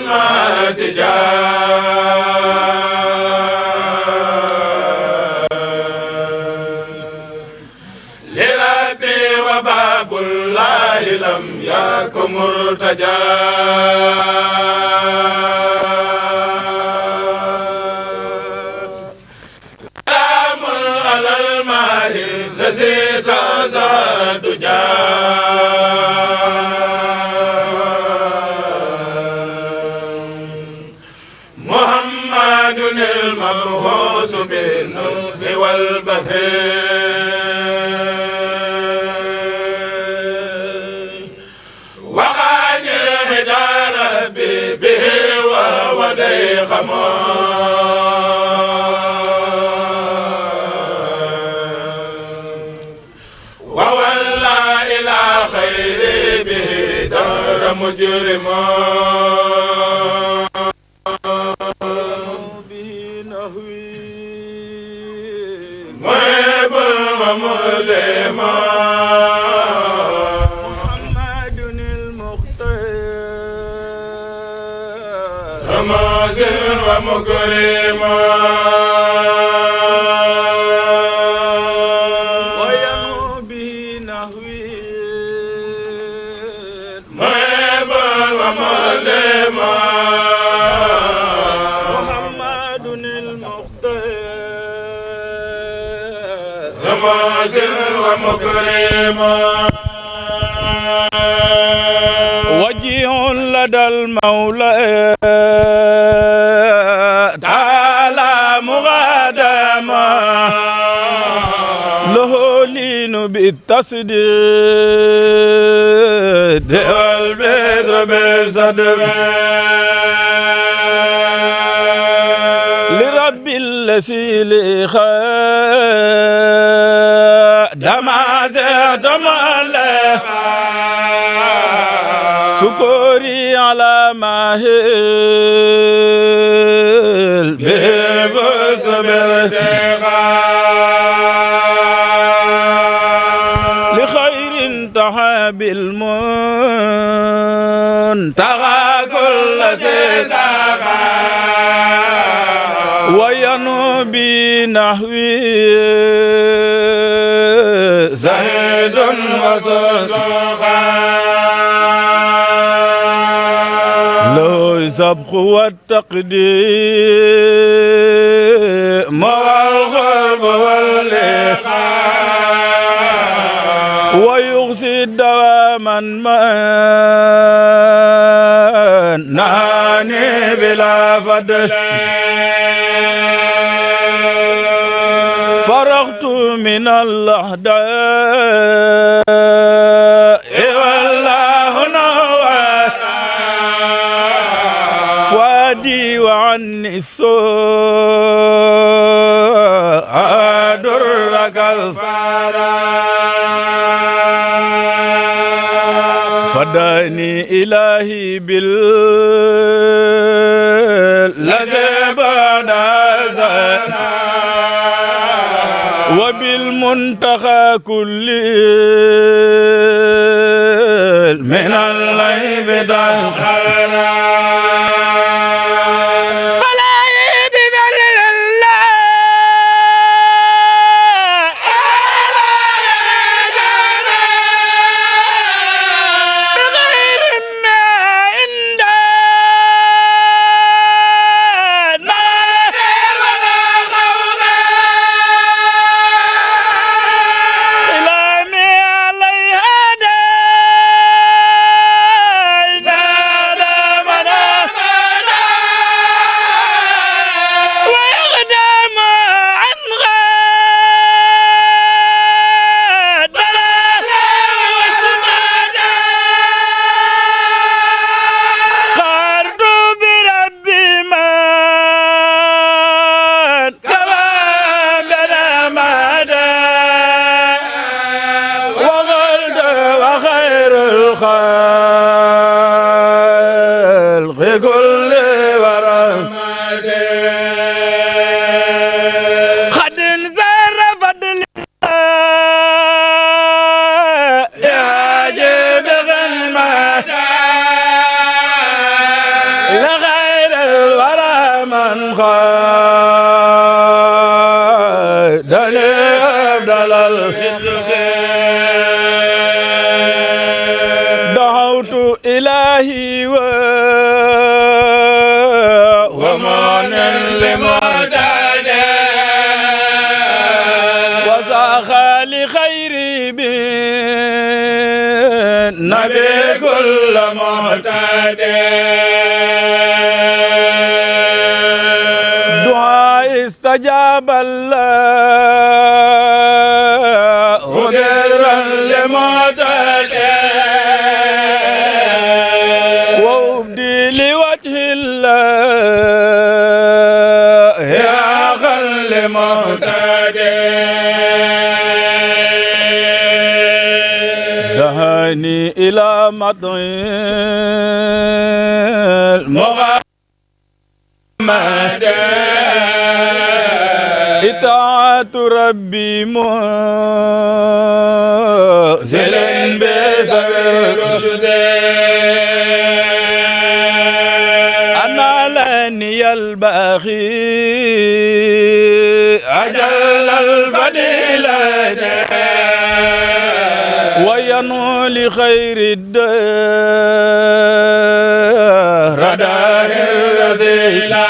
ما لربي وباب الله لم يكن مرتجى سلام على الماء الذي زاد محمد المبعوث بالنصر والبثير وخان هدى ربي به وهو ديخم وولى إلى خير به دار مجرم محب وملم محمد المختار رمز ومكرم وينو به نهوي محب وملم محمد المختار رمز ومكرم وجيه لدى المولى تعالى مغادما له لين بالتصديد والبذر بالصدق لرب الذي دما زيتم الله سكوري على ماهل بفوز لخير انتهى بالمنتهى كل سيساقا وينو بنحوي زهد وصدقا لو سبق والتقديم والغرب واللقاء ويغسي دواما من ناني بلا فضل فرغت من الأعداء والله نوى فؤادي وعني السوء درك الفرا فداني إلهي بالذي بنازل وبالمنتخى كل من الليل دهرا الخلق كل ورحمة خد زر فضل يا جيب غنمة ومن لمعتاد وساخ لخير بالنبي كل معتاد دعاء استجاب الله برا لمعتاد وابدي لوجه الله يا خل معتاد دهاني إلى مطعم محمد إطاعة ربي منزل بسبب رشد أنا لني الباخي أجل الفضيلة وينو لخير الدار داهر رذيلة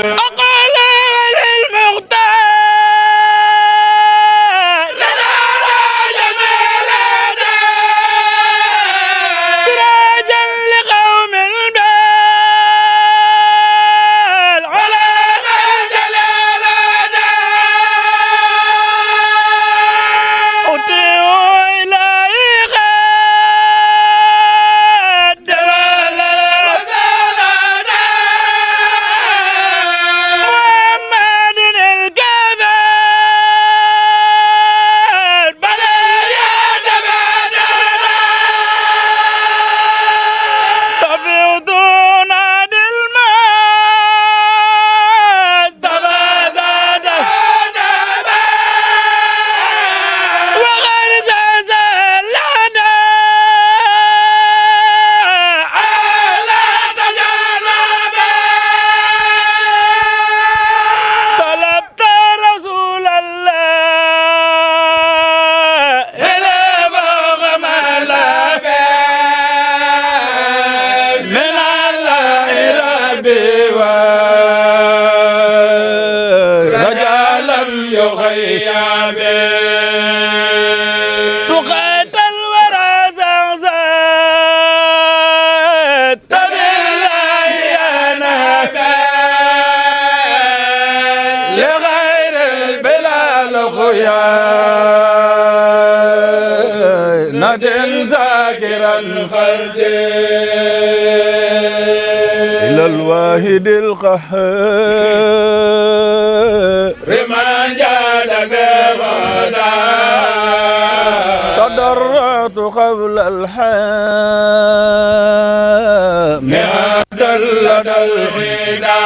أقول للمختار لنا جمالنا سراجا لقوم البال على جلالنا أطيع إلهي غاد جمال رسولنا محمد الكفار بلا يتبادل تفيضون عن الماء تبادل وغير زلنا على تجربة طلبت رسول الله إلى فوق ملابه من الله ربي ورجالا يخيب تقات الورى زغزات بالله أنا لغير البلال خيار ندم ذاكرا فرجي إلى الواحد القهار رما جاد بغدا تضرعت قبل الحام لدى الحدا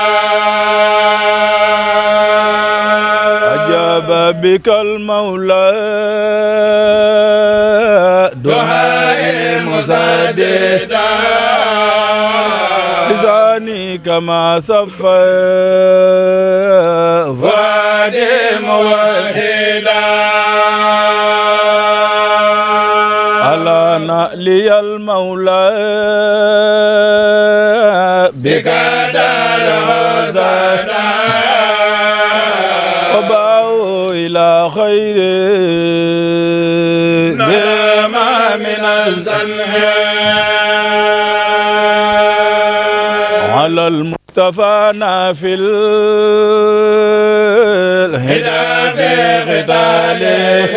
أجاب بك المولى دعائي مسددا لساني كما صفى فؤادي موحدا على نألي المولى بك دار وزدا وباو إلى خير برما من الزنها على المصطفى نافل الهدى في قتاله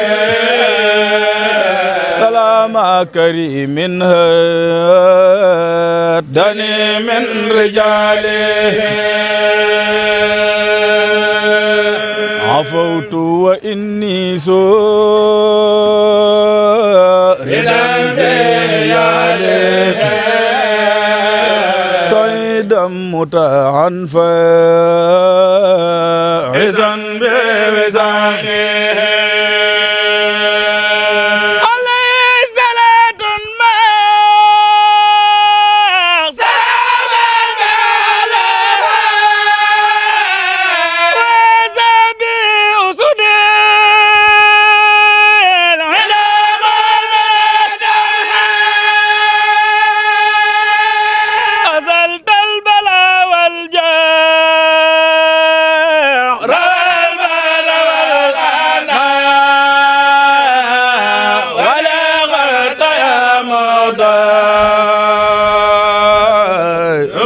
سلام كريم هدني من رجاله عفوت وإني سوردا في عياله صيدا متاعا فاعزا بوزاحه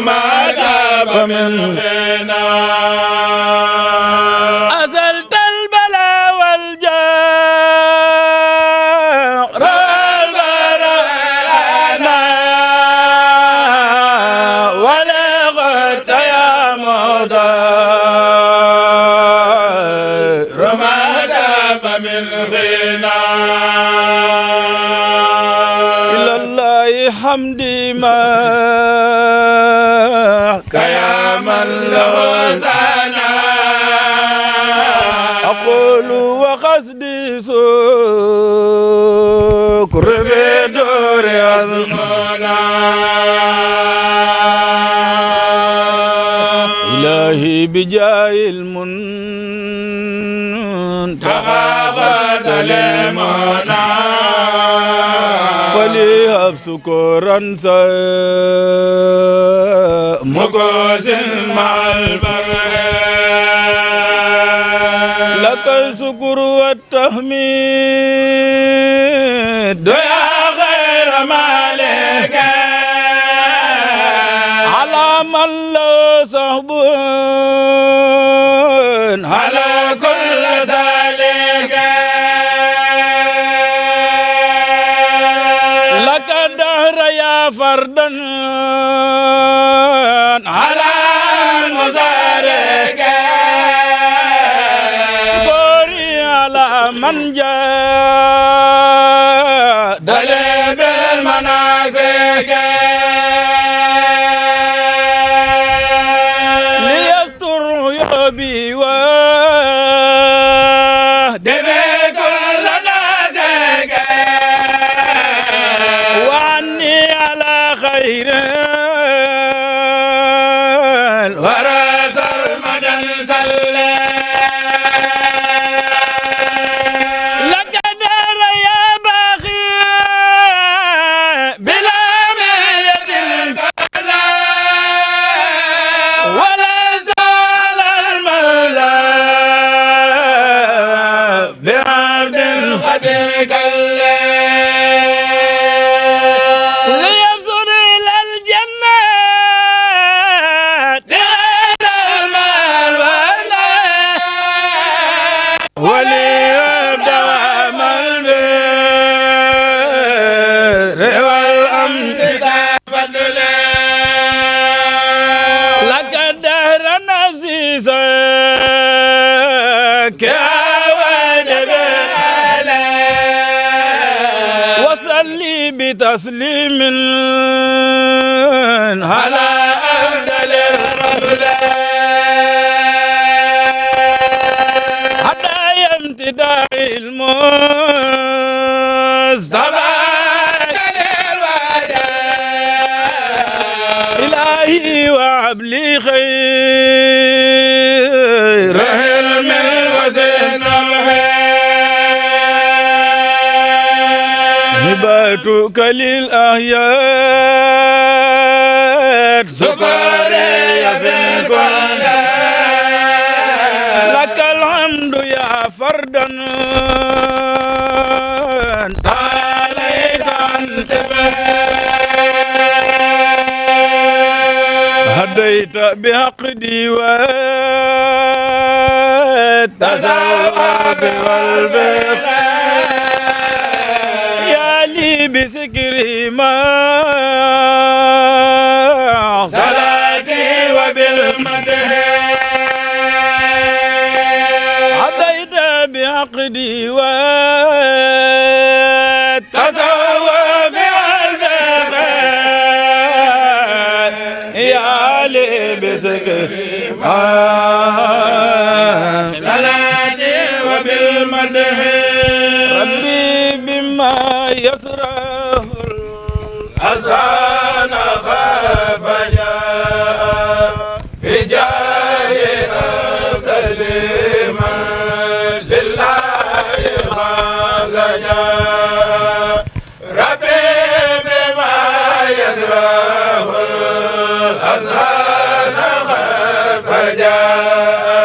ما جاب من غنى أزلت البلاء والجار البرنا ولغت يا مدار ما جاب من غنى إلى الله حمدي ما يا من له سنا أقول وقصدي سكر في دور أزمنا إلهي بجاه المنتهى غدا لمنا فليهب سكرا مقوس مع البرد لك الشكر والتحميد يا غير مالك على من له صحب على كل ذلك لك الدهر يا فردا على المزارك بوري على من جاء دليل بالمناسك ليستر عيوبي وهدم كل ناسك وعني على خير الورى سرمدا صلى لك دار يا باخي بلا مية كلا ولا زال المولى بعبد قد كلا ليبصر إلى الجنة دار المال وليبدأ دوام البر والأمن فضل لك الدهر نفسي وصلي بتسليم على أفضل الرسل حتى يمتدى المصطفى إلهي وعبلي خير علم وزنه هبتك للأحياء سكري في الكون لك الحمد يا فردا تعاليت عن سبه هديت بعقدي والتصوف والفقه بسكري ما صلاتي وبالمدح عديت بعقدي والتصوف والفقه يا لي بسكري ما صلاتي وبالمدح ربي بما يسره الأذان خاف جاء بجاه أفضل من لله قال جاء ربي بما يسره الأذان خاف جاء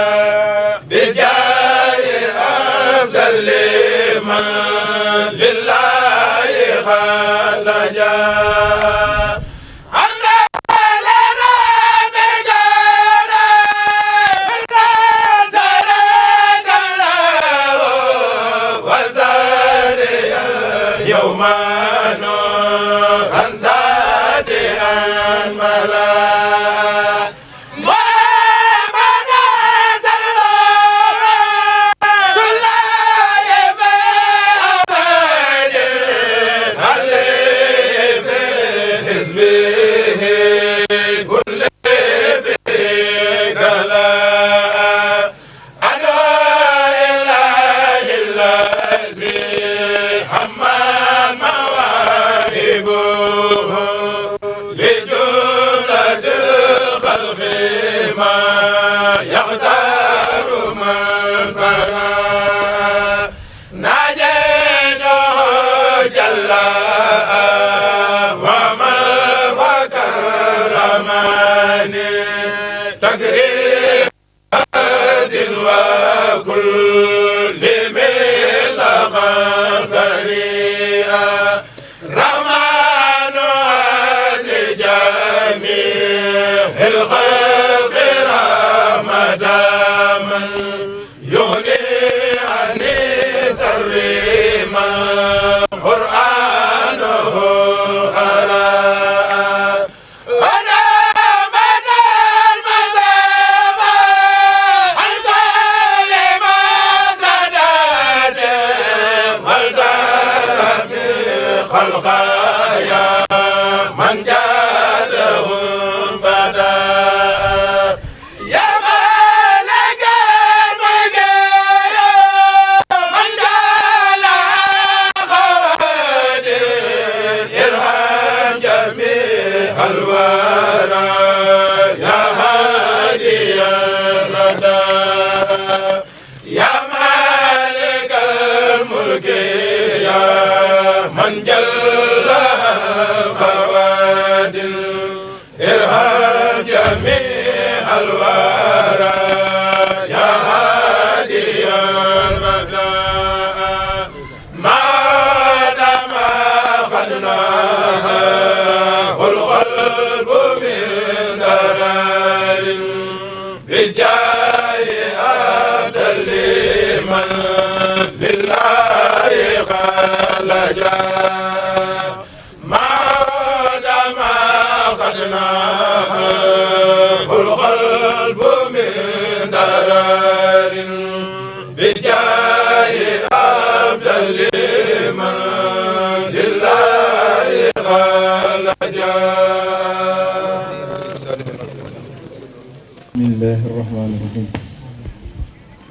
bismillahi irrahmani irrahim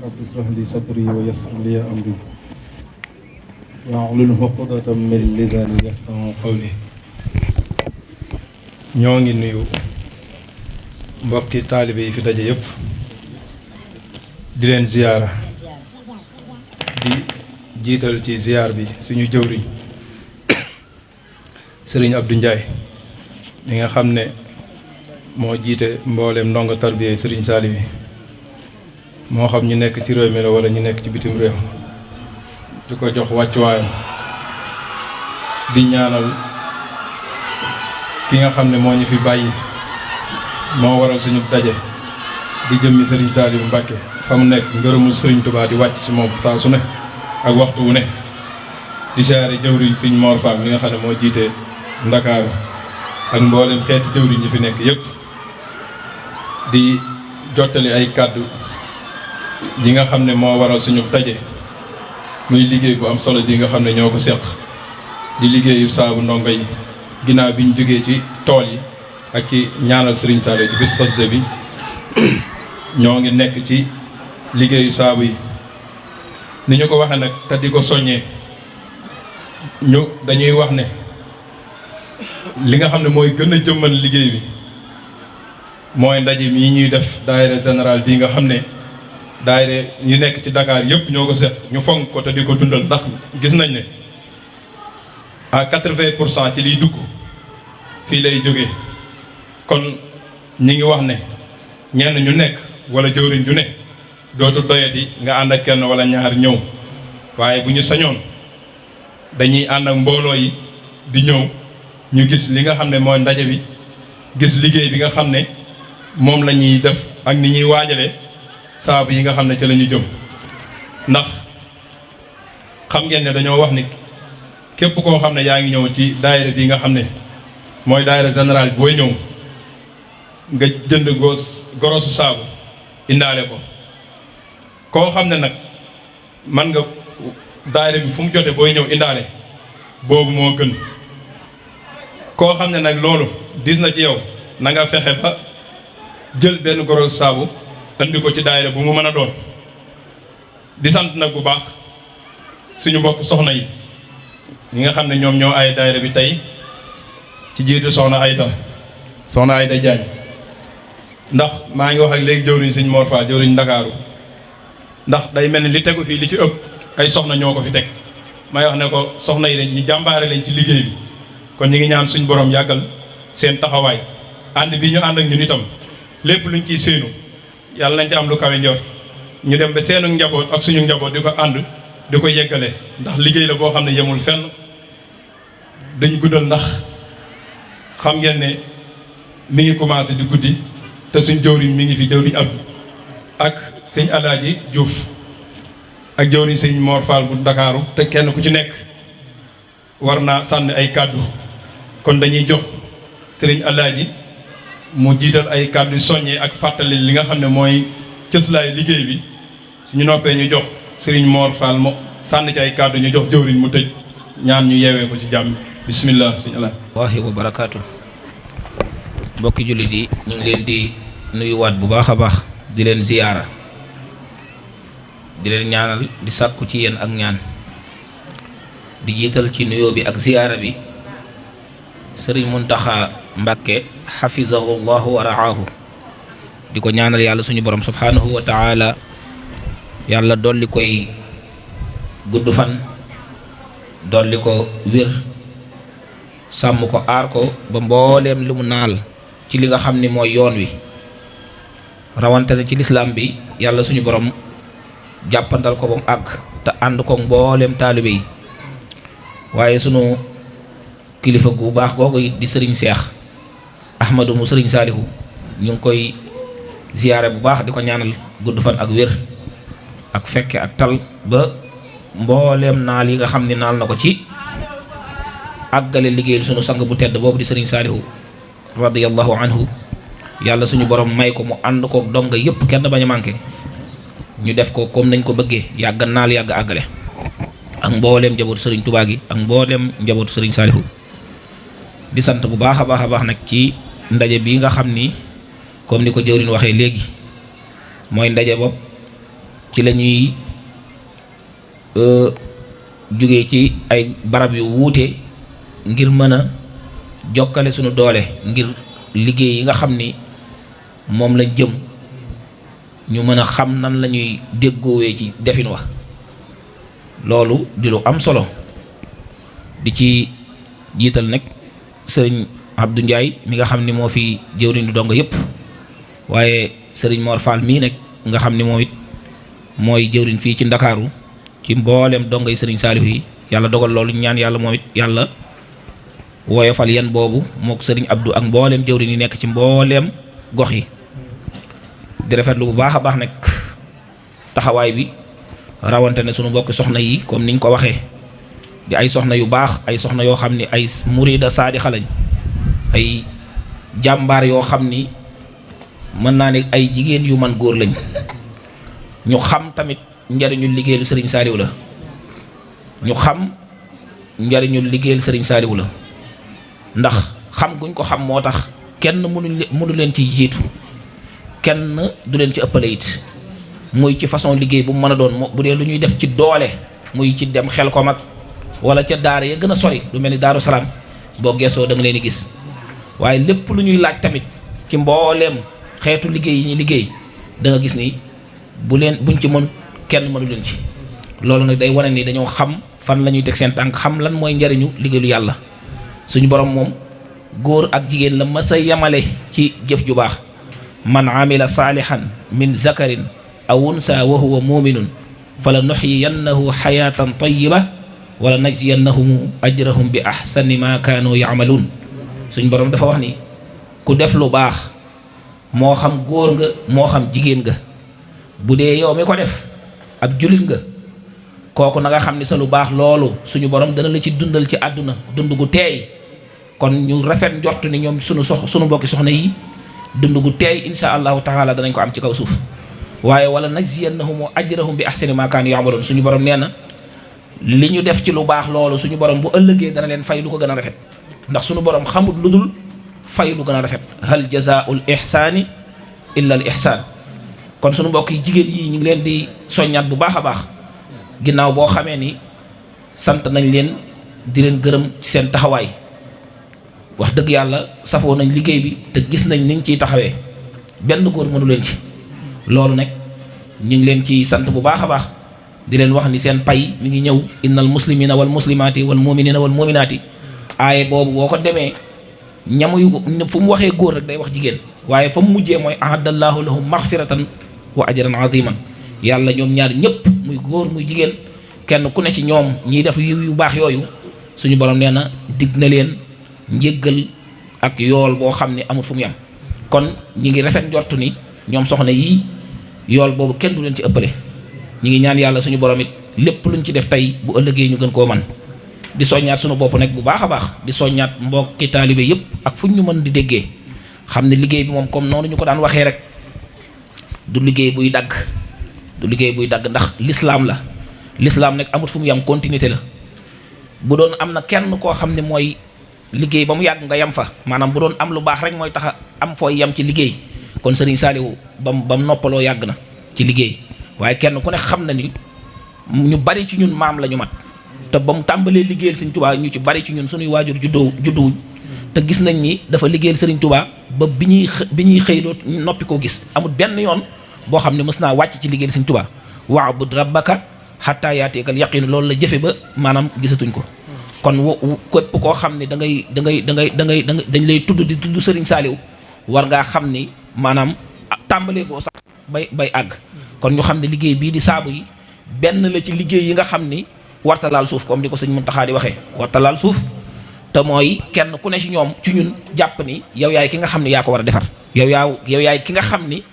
rabbi israh li sadri wa yassir li amri wahlul uqdatan min lisani yafqahu qawli. ñoo ngi nuyu mbokki taalibe yi fi daje yëpp di leen ziyaara di jiital ci ziyaar bi suñu jëwriñ Sëriñ Abdou Ndiaye mi nga xam ne moo jiite mboolem ndongo tarbiya Sëriñ Saliou yi moo xam ñu nekk ci réew mi la wala ñu nekk ci bitim réew di ko jox wàccuwaayam di ñaanal ki nga xam ne moo ñu fi bàyyi moo waral suñu daje di jëmmi Sëriñ Saliou Mbacke fa mu nekk ngërëmul Sëriñ Touba di wàcc ci moom saa su ne ak waxtu wu ne di siyaare jëwriñ Sëriñ Mor Fam mi nga xam ne moo jiite Ndakaaru ak mboolem xeeti jëwriñ ñi fi nekk yépp di jottali ay kàddu yi nga xam ne moo waral suñu daje muy liggéey bu am solo bi nga xam ne ñoo ko seq di liggéeyu saabu ndongo yi ginnaaw bi ñu jógee ci tool yi ak ci ñaanal Sëriñ Saliou ci bis xasida bi ñoo ngi nekk ci liggéeyu saabu yi ni ñu ko waxee nag te di ko soññee ñu dañuy wax ne li nga xam ne mooy gën a jëmmal liggéey bi mooy ndaje mii ñuy def daayira général bii nga xam ne daayira ñu nekk ci Dakar yëpp ñoo ko seq ñu fonk ko te di ko dundal ndax gis nañ ne à 80% ci liy dugg fii lay jógee kon ñi ngi wax ne ñenn ñu nekk wala jëwriñ ju ne dootu doyati nga ànd ak kenn wala ñaar ñëw waaye bu ñu sañoon dañuy ànd ak mbooloo yi di ñëw ñu gis li nga xam ne mooy ndaje bi gis liggéey bi nga xam ne moom la ñuy def ak ni ñuy waajale saabu yi nga xam ne ca la ñu jëm ndax xam ngeen ne dañoo wax ni képp koo xam ne yaa ngi ñëw ci daayira bi nga xam ne mooy daayira général booy ñëw nga jënd gorosu saabu indaale ko. koo xam ne nag man nga daayira bi fu mu jote booy ñëw indaale boobu moo gën. koo xam ne nag loolu dis na ci yow na nga fexe ba jël benn gorosu saabu andi ko ci daayira bu mu mën a doon. di sant nag bu baax suñu mbokk soxna yi ñi nga xam ne ñoom ñoo ay daayira bi tey ci jiitu soxna Ayda Jaañ ndax maa ngi wax ak léegi jëwriñ sëñ Mor Fall jëwriñ Ndakaaru ndax day mel ni li tegu fii li ci ëpp ay soxna ñoo ko fi teg may wax ne ko soxna yi dañ ñu jàmbaare lañ ci liggéey bi kon ñu ngi ñaan suñ borom yàggal seen taxawaay ànd bi ñu ànd ak ñun itam lépp luñ ciy séenu yàlla nañ ci am lu kawe njort ñu dem ba seenu njaboot ak suñu njaboot di ko ànd di ko yeggale ndax liggéey la boo xam ne yemul fenn dañ guddal ndax xam ngeen ne mi ngi commencé di guddi te suñ jëwriñ mi ngi fi jëwriñ Abdou ak sëñ Alaaji Diouf ak jëwriñ sëñ Mor Fall bu Ndakaaru te kenn ku ci nekk war naa sànni ay kàddu kon dañuy jox sëriñ Alaaji mu jiital ay kàddu soññee ak fàttali li nga xam ne mooy cëslaay liggéey bi suñu noppee ñu jox sëriñ Mor Fall mo sànni ci ay kàddu ñu jox jëwriñ mu tëj ñaan ñu yeewee ko ci jàmm bismillah sëñ Alaaji waahi wa barakaatu. mbokki jullit yi ñu ngi leen di nuyuwaat bu baax a baax di leen ziyaara di leen ñaanal di sàkku ci yéen ak ñaan di jiital ci nuyoo bi ak ziyaara bi sëriñ Muntaxa Mbàkke xafizahu llahu wa raahu di ko ñaanal yàlla suñu borom subhanahu wa taala yàlla dolli koy gudd fan dolli ko wér sàmm ko aar ko ba mbooleem li mu naal ci li nga xam ni mooy yoon wi rawante na ci lislaam bi yàlla suñu borom jàppandal ko ba mu àgg te ànd ko mbooleem taalibe yi waaye sunu kilifa gu baax googu it di sëriñ Seex Ahmadu mu sëriñ Saalihu ñu ngi koy ziyaare bu baax di ko ñaanal gudd fan ak wér ak fekke ak tal ba mbooleem naal yi nga xam ni naal na ko ci àggale liggéeyal sunu sang bu tedd boobu di sëriñ Saalihu radiyallahu anhu yàlla suñu borom may ko mu ànd ko donga yëpp kenn bañ a manqué ñu def ko comme nañ ko bëggee yàgg naal yàgg àggale ak mbooleem njabootu sëriñ Tuubaa gi ak mbooleem njabootu sëriñ Saalihu di sant bu baax a baax a baax nag ci ndaje bii nga xam ni comme ni ko jëwriñ waxee léegi mooy ndaje bopp ci la ñuy jóge ci ay barab yu wuute ngir mën a jokkale sunu doole ngir liggéey yi nga xam ni moom lañ jëm ñu mën a xam nan la ñuy déggoowee ci defin wa loolu di lu am solo di ci jiital nag sëriñ Abdou Ndiaye mi nga xam ni moo fi jëwriñ du dongo yëpp waaye sëriñ Mor Fall mii nag nga xam ni moom it mooy jëwriñ fii ci Ndakaaru ci mbooleem dongo yi sëriñ Saalihu yi yàlla dogal loolu ñaan yàlla moom it yàlla woyofal yan boobu mook sëriñ Abdou ak mbooleem jëwriñ yi nekk ci mbooleem gox yi di rafetlu bu baax a baax nag taxawaay bi rawante ne sunu mbokki soxna yi comme niñ ko waxee di ay soxna yu baax ay soxna yoo xam ni ay murida saadixa lañ ay jàmbaar yoo xam ni mën naa ne ay jigéen yu man góor lañ ñu xam tamit njariñul liggéeyal sëriñ Saaliw la ñu xam njariñul liggéeyal sëriñ Saaliw la ndax xam guñ ko xam moo tax kenn mënu leen ci jiitu kenn du leen ci ëppale it muy ci façon liggéey bu mu mën a doon bu dee lu ñuy def ci doole muy ci dem xel ko mag wala ca daara ya gën a sori lu mel ni Daaru Salaam boo geesoo da nga leen di gis waaye lépp lu ñuy laaj tamit ci mbooleem xeetu liggéey yi ñuy liggéey da nga gis ni buñ ci mën kenn mënu leen ci loolu nag day wane ni dañoo xam fan la ñuy teg seen tànk xam lan mooy njariñu liggéeyu yàlla suñu borom moom góor ak jigéen la mës a yemale ci jëf ju baax man amila saalihan min zakarin aw unsa wa huwa muminun fala nuxyiyannahu xayaatan tayiba wala najziyannahum ajrahum bi ahsani ma kaanu yaamaluun suñ borom dafa wax ni ku def lu baax moo xam góor nga moo xam jigéen nga bu dee yow mi ko def ab julit nga kooku na nga xam ni sa lu baax loolu suñu borom dana la ci dundal ci àdduna dund gu teey kon ñu rafet njort ni ñoom sunu mbokki soxna yi dund gu teey insha allahu taala danañ ko am ci kaw suuf. waaye wala najziyannahum ajrahum bi ahsani ma kaanu ya'malun suñu borom nee na li ñu def ci lu baax loolu suñu borom bu ëllëgee dana leen fay lu ko gën a rafet ndax suñu borom xamut lu dul fay lu gën a rafet hal jazaa'ul ihsaani illa al ihsaan. kon suñu mbokk yi jigéen yi ñu ngi leen di soññaat bu baax a baax ginnaaw boo xamee ni sant nañ leen di leen gërëm ci seen taxawaay wax dëgg yàlla safoo nañ liggéey bi te gis nañ niñ ciy taxawee benn góor mënu leen ci. loolu nag ñu ngi leen ci sant bu baax a baax di leen wax ni seen pay mi ngi ñëw innal muslimina wal muslimaati wal muminina wal muminaati aaye boobu boo ko demee ñamuyu fu mu waxee góor rek day wax jigéen waaye fa mu mujjee mooy ahadallahu lahum maghfiratan wa ajran aziman yàlla ñoom ñaar ñëpp muy góor muy jigéen kenn ku ne ci ñoom ñiy def yu baax yooyu suñu borom nee na dig na leen njéggal ak yool boo xam ne amul fu mu yam kon ñi ngi rafet njortu ni ñoom soxna yii yool boobu kenn du leen ci ëppale ñi ngi ñaan yàlla suñu borom it lépp luñ ci def tey bu ëllëgee ñu gën koo man di soññaat suñu bopp nag bu baax a baax di soññaat mbokki taalibe yëpp ak fu ñu mën di déggee xam ne liggéey bi moom comme noonu ñu ko daan waxee rek du liggéey buy dagg ndax l'islam la l'islam nag amut fu mu yam continuité la bu doon am na kenn koo xam ne mooy liggéey ba mu yàgg nga yam fa maanaam bu doon am lu baax rek mooy tax a am fooy yam ci liggéey kon Serigne Saliou bam noppaloo yàgg na ci liggéey waaye kenn ku ne xam na ni ñu bari ci ñun maam la ñu mat te ba mu tàmbalee liggéeyal Serigne Touba ñu ci bari ci ñun suñuy waajur judduwuñ te gis nañ ni dafa liggéeyal Serigne Touba ba bi ñuy xëy doo noppi koo gis amul benn yoon boo xam ne mës naa wàcc ci liggéeyal Serigne Touba wa'bud rabbaka hatta yaatikal yaqin loolu la jëfe ba maanaam gisatuñ ko kon képp koo xam ne dañ lay tudd di tudd Serigne Saliou war ngaa xam ni maanaam tàmbalee koo sax bay àgg kon ñu xam ne liggéey bii di saabu yi benn la ci liggéey yi nga xam ni warta laal suuf comme ni ko sëñ Muntaxa di waxee warta laal suuf te mooy kenn ku ne ci ñoom ci ñun jàpp ni yow yaay ki nga xam ni yaa ko war a defar yow yaay ki nga xam ni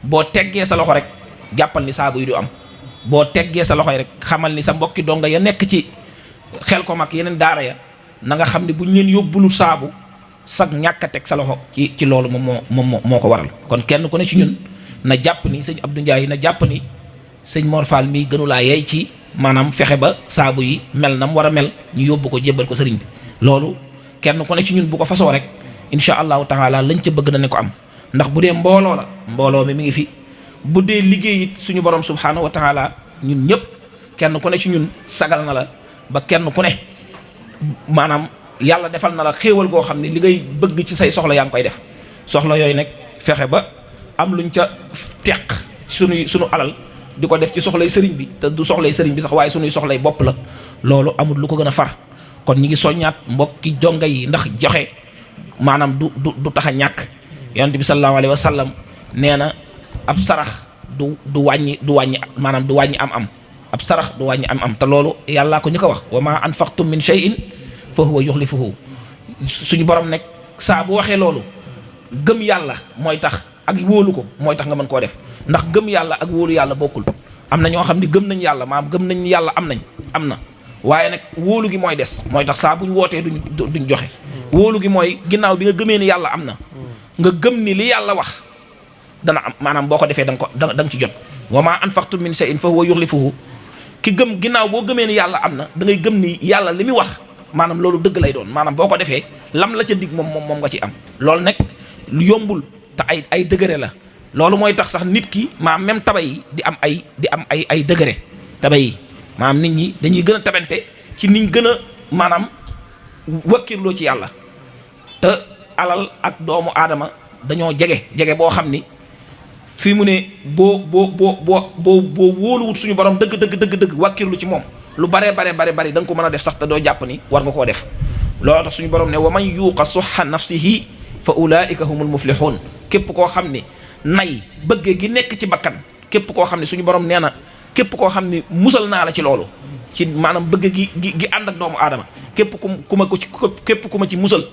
boo teggee sa loxo rek jàppal ni saabu yi du am boo teggee sa loxo rek xamal ni sa mbokki donga ya nekk ci xel ko mag yeneen daara ya na nga xam ne bu ñu leen yóbbulu saabu sag ñàkk a teg sa loxo ci loolu moom moo ko waral kon kenn ku ne ci ñun na jàpp ni sëñ Abdou Ndiaye na jàpp ni sëñ Mor Fall mii gënulaa yey ci maanaam fexe ba saabu yi mel na mu war a mel ñu yóbbu ko jébbal ko sëriñ bi loolu kenn ku ne ci ñun bu ko fasoo rek incha allahu taala lañ ca bëgg na ne ko am ndax bu dee mbooloo la mbooloo mi ngi fi bu dee liggéey it suñu borom subhanahu wa taala ñun ñëpp kenn ku ne ci ñun sagal na la ba kenn ku ne maanaam yàlla defal na la xéewal goo xam ne li ngay bëgg ci say soxla yaa ngi koy def soxla yooyu nag fexe ba am luñ ca teq sunu alal di ko def ci soxlay sëriñ bi te du soxlay sëriñ bi sax waaye sunuy soxlay bopp la loolu amul lu ko gën a far kon ñi ngi soññaat mbokki jonga yi ndax joxe maanaam du tax a ñàkk yonent bi sallallahu alayhi wa sallam nee na ab sarax du wàññi maanaam du wàññi am ab sarax du wàññi am te loolu yàllaa ko ñu ko wax wa ma anfaqtum min shay'in fa huwa yukhlifuhu suñu borom nekk saa bu waxee loolu gëm yàlla mooy tax ak wóolu ko mooy tax nga mën koo def ndax gëm yàlla ak wóolu yàlla bokkul am na ñoo xam ni gëm nañ yàlla maanaam gëm nañ yàlla am na waaye nag wóolu gi mooy des mooy tax saa buñ wootee duñ joxe wóolu gi mooy ginnaaw bi nga gëmee ni yàlla am na nga gëm ni li yàlla wax dana am maanaam boo ko defee da nga ci jot wa ma anfaqtum min shay'in fa huwa yukhlifuhu ki gëm ginnaaw boo gëmee ni yàlla am na da ngay gëm ni yàlla li muy wax maanaam loolu dëgg lay doon maanaam boo ko defee lam la ca dig moom nga ci am loolu nag yombul te ay degré la loolu mooy tax sax nit ki maanaam même taba yi di am ay degré taba yi maanaam nit ñi dañuy gën a tabante ci niñ gën a maanaam wakkirloo ci yàlla te alal ak doomu aadama dañoo jege boo xam ni fii mu ne boo wóoluwut suñu borom dëgg wakkirlu ci moom lu bari da nga ko mën a def sax te doo jàpp ni war nga koo def loolu tax suñu borom ne wa man yuuqa suxa nafsihi fa ulaika humul muflihun képp koo xam ni nay bëggee gi nekk ci bakkan képp koo xam ne suñu borom nee na képp koo xam ni musal naa la ci loolu ci maanaam bëgg gi ànd ak doomu aadama képp ku ma ci musal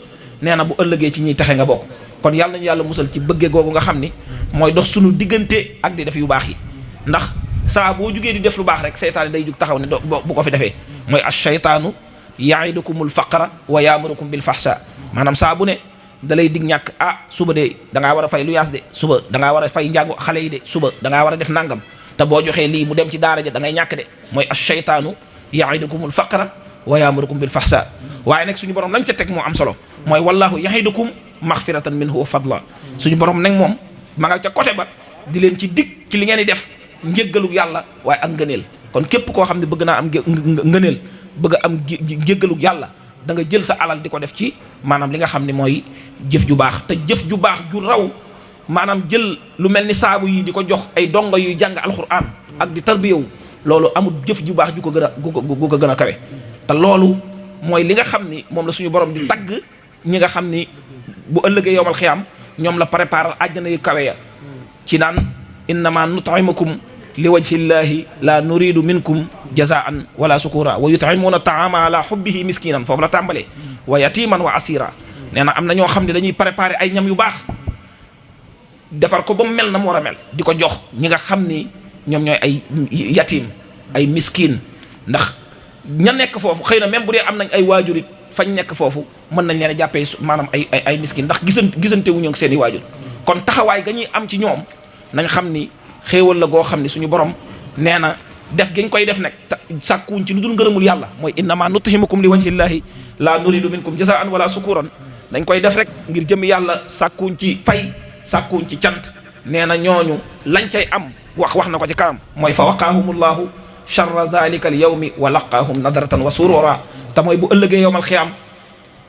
nee na bu ëllëgee ci ñuy taxe nga bokk kon yàlla nañu yàlla musal ci bëggee googu nga xam ni mooy dox suñu diggante ak di def yu baax yi ndax saa boo jugee di def lu baax rek seytaane day jug taxaw ne bu ko fi defee mooy ash-shaytaanu ya'idukumul faqra wa ya'murukum bil fahsha maanaam saa bu ne da lay dig ñàkk suba de da ngaa war a fay lu yaas de suba da ngaa war a fay njàngu xale yi de suba da ngaa war a def nangam te boo joxee lii mu dem ci daara ja da ngay ñàkk de mooy ash-shaytaanu ya'idukumul faqra wa ya'murukum bil fahsha waaye nag suñu borom lañ ca teg moo am solo mooy wallahu ya'idukum maghfiratan minhu wa fadla suñu borom nag moom ma nga ca côté ba di leen ci dig ci li ngeen di def njéggalu yàlla waaye ak ngëneel kon képp koo xam ne bëgg naa am ngëneel bëgg a am njéggalu yàlla da nga jël sa alal di ko def ci maanaam li nga xam ne mooy jëf ju baax te jëf ju baax ju raw maanaam jël lu mel ni saabu yi di ko jox ay dongo yuy jàng alxuraan ak di tarbiyawu loolu amul jëf ju baax ju ko gën a gu ko gën a kawe te loolu mooy li nga xam ni moom la suñu borom di tagg ñi nga xam ni bu ëllëgee yowmal xiyaam ñoom la préparer àjjana yu kawe ya ci naan innama nut'imukum li wajhillahi la nuridu minkum jazaan wala sukura wa yut'imuna ta'ama ala hubbihi miskinan foofu la tàmbalee wa yatiman wa asira nee na am na ñoo xam ne dañuy préparer ay ñam yu baax defar ko ba mu mel na mu war a mel di ko jox ñi nga xam ni ñoom ñooy ay yatim ay miskin ndax ña nekk foofu xëy na même bu dee am nañ ay waajurit fañ nekk foofu mën nañ leen a jàppee maanaam ay miskin ndax gisante wuñu ak seen i waajur kon taxawaay ga ñuy am ci ñoom nañ xam ni xéewal la goo xam ni suñu borom nee na def giñ koy def nag sàkkuwuñ ci lu dul ngërëmul yàlla mooy innama nut'imukum li wajhillahi la nuridu minkum jazaan wala sukuran dañ koy def rek ngir jëm yàlla sàkkuwuñ ci fay sàkkuwuñ ci cant nee na ñooñu lañ cay am wax na ko ci kanam mooy fa waqaahumullahu charra zalika al yawmi wa laqaahum nadratan wa surura te mooy bu ëllëgee yowmal xiyaam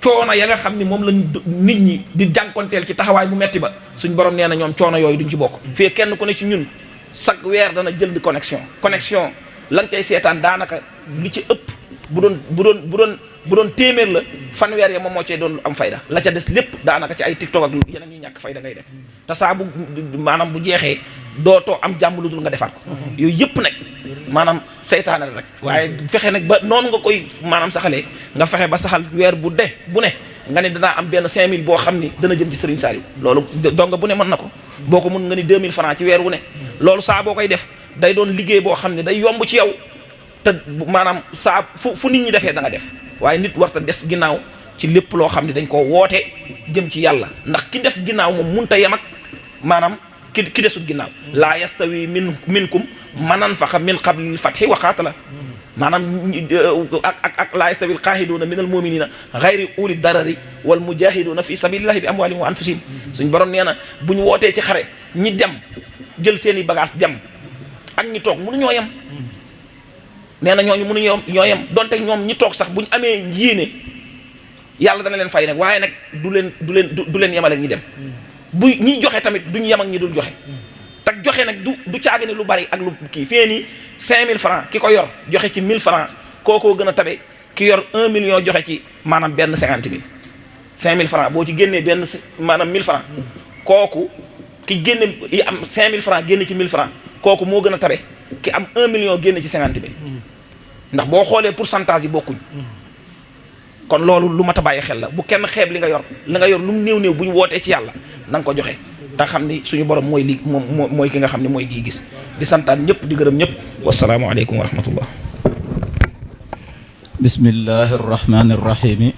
coono ya nga xam ni moom lañ nit ñi di jànkonteel ci taxawaay bu metti ba suñ borom nee na ñoom coono yooyu duñ ci bokk fii kenn ku ne ci ñun chaque weer dana jël di connexion lan cay seetaan daanaka li ci ëpp bu doon téeméer la fanweer ya moom moo cay doon am fayda la ca des lépp daanaka ci ay TikTok ak yeneen yu ñàkk fayda ngay def te saa bu maanaam bu jeexee dootoo am jàmm lu dul nga defaat ko yooyu yëpp nag maanaam seytaane la rek waaye fexe nag ba noonu nga koy maanaam saxalee nga fexe ba saxal weer bu ne nga ne danaa am benn 5000 boo xam ni dana jëm ci Serigne Saliou loolu donga bu ne mën na ko boo ko mën nga ni 2000 francs ci weer wu ne loolu saa boo koy def day doon liggéey boo xam ne day yomb ci yow te maanaam saa fu nit ñi defee da nga def waaye nit warta des ginnaaw ci lépp loo xam ne dañ koo woote jëm ci yàlla ndax ki def ginnaaw moom munta yem ak maanaam ki desut ginnaaw laa yastawi minkum man anfaqa min qablil fathi wa qaatala maanaam ak laa yastawi al qaahiduuna min al muminina gayri uli darari wal mujahiduuna fi sabilillahi bi amwalihim wa anfusihim suñ borom nee na bu ñu wootee ci xare ñi dem jël seen i bagage dem ak ñi toog mënu ñoo yem nee na ñooñu mënu ñoo yem donte ñoom ñi toog sax bu ñu amee yéene yàlla dana leen fay nag waaye nag du leen yemale ñi dem bu ñiy joxe tamit duñ yem ak ñi dul joxe te joxe nag du caagi ne lu bari ak lu kii fee nii 5000 francs ki ko yor joxe ci 1000 francs kookoo gën a tabe ki yor 1 million joxe ci maanaam benn 50 000 5000 francs boo ci génnee benn maanaam 1000 francs kooku ki génne yi am 5000 francs génne ci 1000 francs kooku moo gën a tabe ki am 1 million génne ci 50 000 ndax boo xoolee pourcentage yi bokkuñ kon loolu lu mat a bàyyi xel la bu kenn xeeb li nga yor lu mu néew bu ñu wootee ci yàlla na nga ko joxe te xam ni suñu borom mooy li moom mooy ki nga xam ne mooy kii gis di santaan ñëpp di gërëm ñëpp wasalaamualeykum wa rahmatullah bismillahi arrahmani irrahimi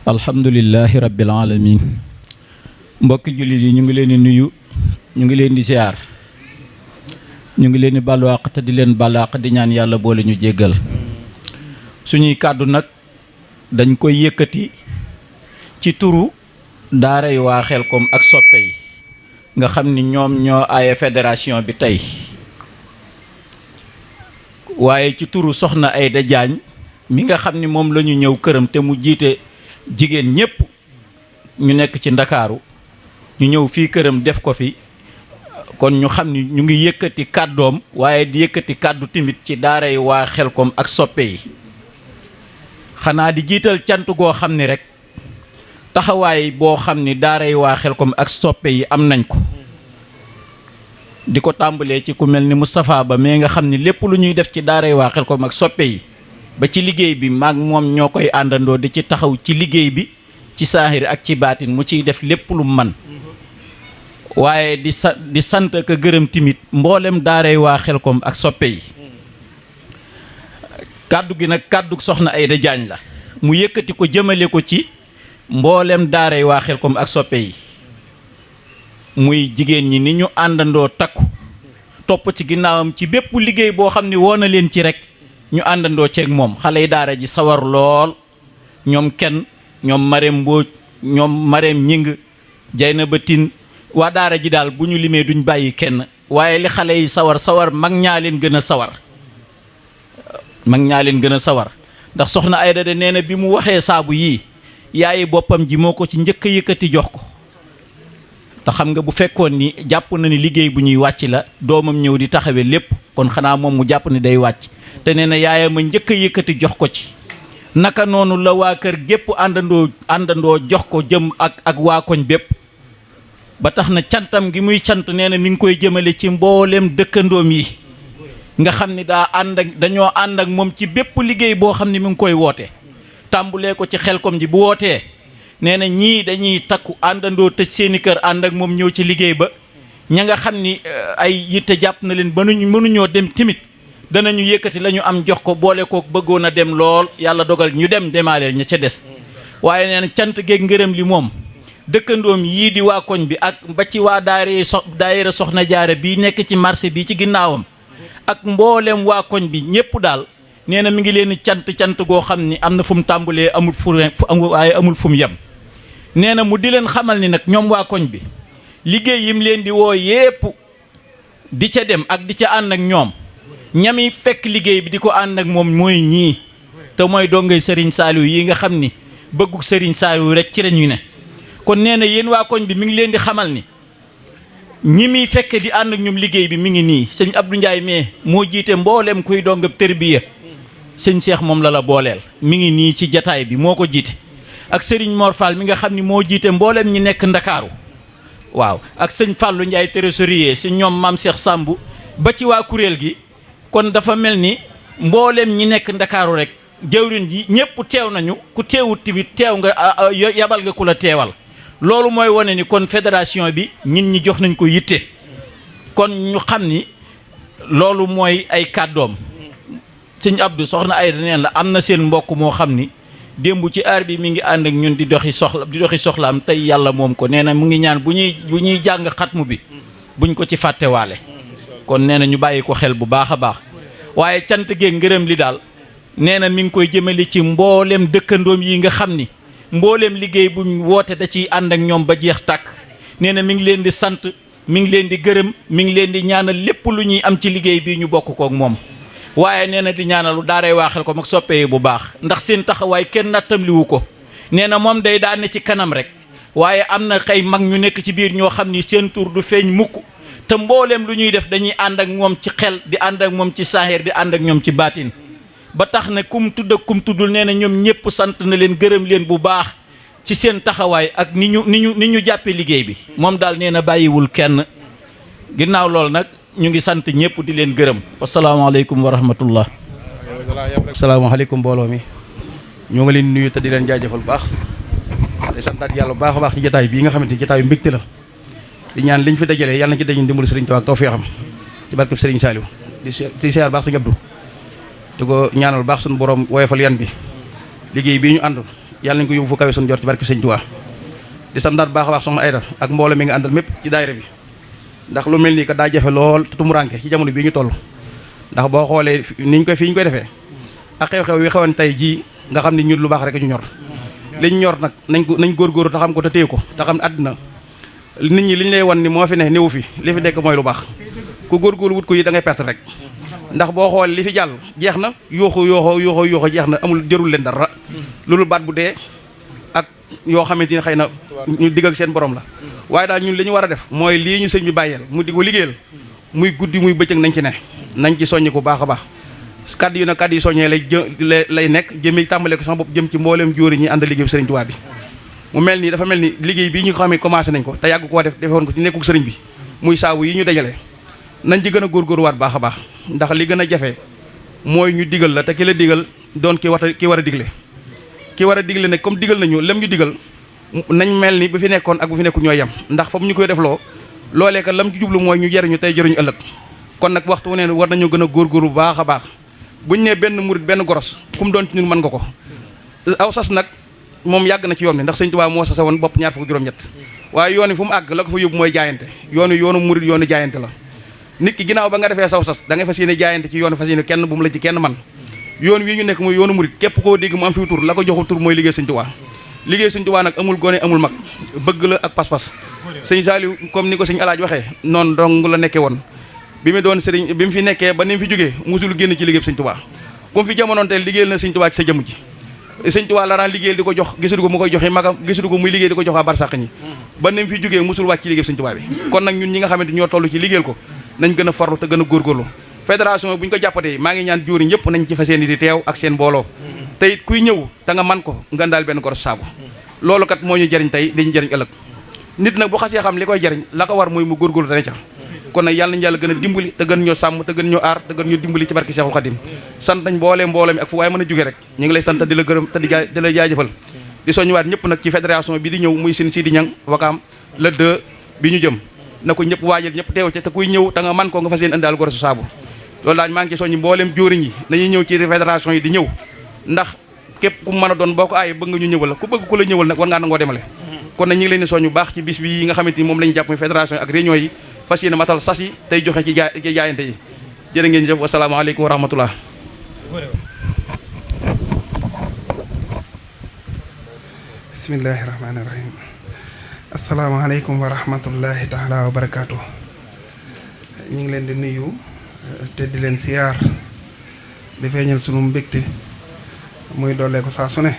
alhamdulillahi rabbil alamin mbokki jullit yi ñu ngi leen di nuyu ñu ngi leen di ziar ñu ngi leen di balwaaq te di leen balwaaq di ñaan yàlla boole ñu jéggal suñuy kàddu nag dañ koy yëkkati ci turu daara yi waa Xelcom ak soppe yi nga xam ni ñoom ñoo aaye fédération bi tey waaye ci turu soxna Aïda Diagne mi nga xam ni moom la ñu ñëw këram te mu jiite jigéen ñépp ñu nekk ci Ndakaaru ñu ñëw fii këram def ko fi kon ñu xam ni ñu ngi yëkkati kàddoom waaye di yëkkati kàddu timit ci daara yi waa Xelcom ak soppe yi xanaa di jiital cant goo xam ni rek taxawaay boo xam ni daara yi waa Xelcom ak soppe yi am nañ ko di ko tàmbalee ci ku mel ni Moustapha Ba mais nga xam ni lépp lu ñuy def ci daara yi waa Xelcom ak soppe yi ba ci liggéey bi maag moom ñoo koy àndandoo di ci taxaw ci liggéey bi ci saahir ak ci baatin mu ciy def lépp lu man waaye di sant ak gërëm timit mboolem daara yi waa Xelcom ak soppe yi kàddu gi nag kàddu soxna Aïda Diagne la mu yëkkati ko jëmale ko ci mboolem daaray waa Xelkom ak soppe yi muy jigéen ñi ni ñu àndandoo takku topp ci ginnaawam ci bépp liggéey boo xam ne woo na leen ci rek ñu àndandoo ceeg moom. xale yi daara ji sawar lool, ñoom kenn ñoom Marème Mbodj ñoom Marème Ñing Jaynaba Tine waa daara ji daal bu ñu limee duñ bàyyi kenn. waaye li xale yi sawar mag ñaa leen gën a sawar, mag ñaa leen gën a sawar ndax soxna Ayda de nee na bi mu waxee saabu yii yaayi boppam ji moo ko ci njëkk a yëkkati jox ko. te xam nga bu fekkoon ni jàpp na ni liggéey bu ñuy wàcc la doomam ñëw di taxawee lépp kon xanaa moom mu jàpp ni day wàcc, te nee na yaayam a njëkk a yëkkati jox ko ci. naka noonu la waa kër gépp àndandoo jox ko jëm ak waa koñ bépp. ba tax na cantam gi muy cant nee na mi ngi koy jëmale ci mboolem dëkkandoom yi nga xam ni dañoo ànd ak moom ci bépp liggéey boo xam ni mi ngi koy woote. tàmbulee ko ci Xelkom ji bu wootee nee na ñii dañuy takku àndandoo tëj seeni kër ànd ak moom ñëw ci liggéey ba. ña nga xam ni ay yitte jàpp na leen ba mënuñoo dem timit danañu yëkkati la ñu am jox ko boole ko bëggoon a dem lool yàlla dogal ñu dem demaaleel ña ca des. waaye nee na cant geeg ngërëm li moom dëkkandoom yii di waa koñ bi ak ba ci waa daayira Soxna Jaara bii nekk ci marché bi ci ginnaawam ak mboolem waa koñ bi ñëpp daal nee na mi ngi leen cant goo xam ni am na fu mu tàmbalee waaye amul fu mu yem. nee na mu di leen xamal ni nag ñoom waa koñ bi liggéey yim leen di woo yépp di ca dem ak di ca ànd ak ñoom ñami fekk liggéey bi di ko ànd ak moom mooy ñii te mooy dongay Serigne Saliou yi nga xam ni bëggu Serigne Saliou rek ci lañu ne. kon nee na yéen waa koñ bi mi ngi leen di xamal ni ñi muy fekke di ànd ak ñoom liggéey bi mi ngi nii sëñ Abdou Ndiaye mais moo jiite mboolem kuy dongab tërbiya sëñ Cheikh moom la booleel mi ngi nii ci jataay bi moo ko jiite. ak Serigne Mor Fall mi nga xam ni moo jiite mboolem ñi nekk Ndakaaru waaw ak sëñ Fallou Ndiaye trésorier si ñoom maam Cheikh Samb ba ci waa kuréel gi. kon dafa mel ni mboolem ñi nekk Ndakaaru rek jëwriñ ji ñëpp teew nañu ku teewut tamit teew nga yabal nga ku la teewal. loolu mooy wane ni kon fédération bi ñin ñi jox nañ ko yitte kon ñu xam ni loolu mooy ay kàddoom. sëñ Abdou soxna Ayda neen la am na seen mbokk moo xam ni démb ci aar bi mi ngi ànd ak ñun di doxi soxlaam tey yàlla moom ko nee na mu ngi ñaan bu ñuy jàng xatmu bi buñ ko ci fàttewaale. kon nee na ñu bàyyi ko xel bu baax a baax waaye cant geeg ngërëm li daal nee na mi ngi koy jëmale ci mboolem dëkkandoom yi nga xam ni mboolem liggéey buñ woote da ciy ànd ak ñoom ba jeex tàkk. nee na mi ngi leen di sant mi ngi leen di gërëm mi ngi leen di ñaanal lépp lu ñuy am ci liggéey bii ñu bokk kook moom. waaye nee na di ñaanal daaray waa Xelkom ak soppe yi bu baax ndax seen taxawaay kenn nattamliwu ko. nee na moom day daane ci kanam rek waaye am na xëy mag ñu nekk ci biir ñoo xam ni seen tur du feeñ mukk te mbooleem lu ñuy def dañuy ànd ak moom ci xel di ànd ak moom ci saahir di ànd ak ñoom ci baatin. ba tax na kum tudd ak kum tuddul nee na ñoom ñëpp sant na leen gërëm leen bu baax ci seen taxawaay ak ni ñu jàppee liggéey bi. moom daal nee na bàyyiwul kenn. ginnaaw loolu nag ñu ngi sant ñëpp di leen gërëm. wasalaamaaleykum wa rahmatullah. salaamaaleykum mbooloo mi ñoo ngi leen nuyu te di leen jaajëfal bu baax di santaat yàlla bu baax a baax ci jotaay bii nga xamante ni jotaayu mbégte la. di ñaan liñ fi dajalee yàlla na ci dañu dimbalu Serigne Touba ak tawfeexam ci barkeb Serigne Saliou di siyaar baax Serigne Abdou di ko ñaanal baax suñu borom woyofal yan bi liggéey bii ñu ànd yàlla nañ ko yóbbu fu kawe suñu jort ci barkeb Serigne Touba. di santaat baax a baax soxna Ayda ak mbooloo mi nga àndal mépp ci daayira bi ndax lu mel nii kat daa jafe lool te tumuranke ci jamono bii ñu toll ndax boo xoolee fii ñu koy defee ak xew-xew yi xewoon tey jii nga xam ne ñun lu baax rek ñu ñor liñ ñor nag nañ góorgóorlu te xam ko te téye ko te xam ne àddina nit ñi liñ lay wan ni moo fi ne néew fi li fi nekk mooy lu baax ku góorgóorlu wut ko yi da ngay perte rek ndax boo xoolee li fi jàll jeex na yooxu jeex na amul jërul leen dara loolu baat bu dee ak yoo xamante ni xëy na ñu digg ak seen borom la waaye daal ñun li ñu war a def mooy lii ñu sëñ bi bàyyeel mu di ko liggéeyal muy guddi muy bëccëg nañ ci ne nañ ci soññi ko baax a baax kaddu yi nag kaddu yi soññee lay nekk jëmi tàmbale ko sama bopp jëm ci mboolem jóori ñi ànd liggéey bi sëriñ Tuubaa bi mu mel nii dafa mel ni liggéey bii ñu ko xamee commencé nañ ko te yàgg koo defoon ko ci nekkul sëriñ bi muy saabu yi ñu dajale nañ ci gën a góorgóorluwaat baax a baax ndax li gën a jafe mooy ñu digal la te ki la digal doon ki war a digle ki war a digle nag comme digal nañu lem ñu digal nañ mel ni bu fi nekkoon ak bu fi nekkul ñooy yem ndax foofu ñu koy defloo loolee kat lam ci jublu mooy ñu jariñu tey jariñu ëllëg kon nag waxtu wu ne war nañoo gën a góorgóorlu bu baax a baax buñ ne benn murit benn goros kum doon ci ñun mën nga ko aw sas nag moom yàgg na ci yoon bi ndax sëñ Tuubaa moo sasa woon bopp ñaar fukk juróom-ñett waaye yoon wi fu mu àgg la ko fa yóbbu mooy jaayante yoonu murid yoonu jaayante la nit ki ginnaaw ba nga defee saw sas da nga fas yéene jaayante ci yoonu fas yéene kenn bu mu la ci kenn man yoon wii ñu nekk mooy yoonu murid képp koo dégg mu am fi tur la ko joxul tur mooy liggéey sëñ Tuubaa liggéey sëñ Tuubaa nag amul gone amul mag bëgg la ak pas-pas sëñ Saliou comme ni ko sëñ Alaaj waxee noonu dong la nekkee woon bi mu doon sëriñ bi mu fi nekkee ba ni mu fi jógee musul génn ci liggéey sëñ Tuubaa comme fi jamonoon teel liggéeyal na sëñ Tuubaa ci sa jëmm ji sëñ Tuubaa la daan liggéeyal di ko jox gisudu ko mu koy joxe magam gisudu ko muy liggéey di ko jox waa barsàq ñi ba ni mu fi jógee musul wàcc ci liggéey sëñ Tuubaa bi kon nag ñun ñi nga xamante ñoo toll ci liggéeyal ko nañ gën a farlu te gën a góorgóorlu fédération bu ñu ko jàppatee maa ngi ñaan jóoriñ yëpp nañ ci fas yéene di teew ak seen mbooloo te it kuy ñëw te nga man ko nga daal benn goros saabu loolu kat moo ñu jëriñ tey dañu jëriñ ëllëg nit nag bu xasee xam li koy jëriñ la ko war mooy mu góorgóorlu dana ca kon nag yàlla nañu yàlla gën a dimbali te gën ñoo sàmm te gën ñoo aar te gën ñoo dimbali ci barki Seexul Xadim sant nañ mbooloo mi ak fu waaye mën a jóge rek ñu ngi lay sant di la gërëm te di la jaajëfal di soññuwaat ñëpp nag ci fédération bi di ñëw muy sin Sidi Ñang Wakaam le 2 bi ñu jëm na ko ñëpp waajal ñëpp teew ca te kuy ñëw te nga man ko nga fas yéene indaal gorosu saabu loolu daal maa ngi ci soññi mbooleem jóoriñ yi nañuy ñëw ci fédération yi di ñëw ndax képp ku mën a doon boo ko aaye bëgg nga ñu ñëwal la ku bëgg ku la ñëwal nag war ngaa nangoo demale kon nag ñu ngi leen di soññ bu baax ci bis bi yi nga xamante ni moom la ñu jàpp muy fédération yi ak réunion yi fas yéene matal sas yi tey joxe ci jaayante yi jërë ngeen jëf wasalaamaaleykum wa rahmatullah bismillahi rahmaani rahim asalaamaaleykum wa rahmatullahi taala wa barakaatu ñu ngi leen di nuyu te di leen siyaar di feeñal sunu mbégte muy doolee ko saa su ne